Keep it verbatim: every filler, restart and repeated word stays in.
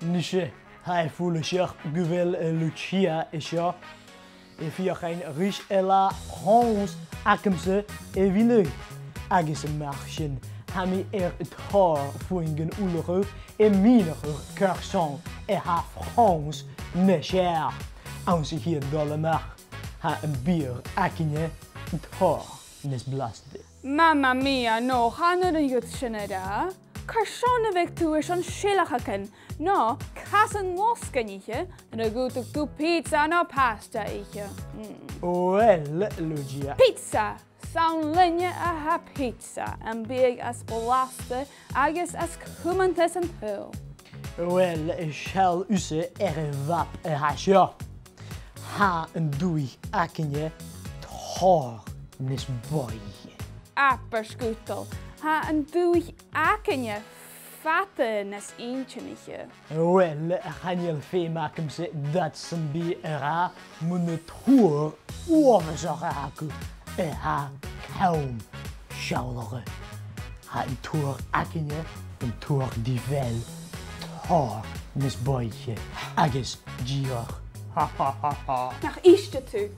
Nise, tha e follaiseach gu bheil, eh, Lucia an seo a' feuchainn ris an làmh-chons agamsa a mhilleadh, agus a-mach sin, tha mi air tòrr phuingean ullachadh a' mìneachadh carson a tha fons nas fheàrr. Anns a' chiad dol a-mach, tha am biadh againne tòrr nas blasta. Mamma mia, no, chan urrainn dhut sin a ràdh. Carson a bhiodh tu airson seilchean? No, casan losgainn ithe, nuair a dh'fhaodadh tu pizza no pasta ithe. Mm. Uill, Lucia. Pizza! 'S ann leinne a tha pizza, am biadh as blasta agus as cumanta san t-saoghal. Uill, seall thusa air a' mhap a tha seo. Tha an dùthaich againne tòrr nas bòidhche. Abair sgudal, tha an dùthaich againne fada nas inntinniche. Uill, chan eil feum agamsa dad sam bith a ràdh mun an tuar uabhasach a th' agaibh, a tha cam sealladh. Tha an tuar againne, an tuar ri fhail, tòrr nas bòidhche agus dìreach. Ha, ha, ha, ha. Nach èist thu.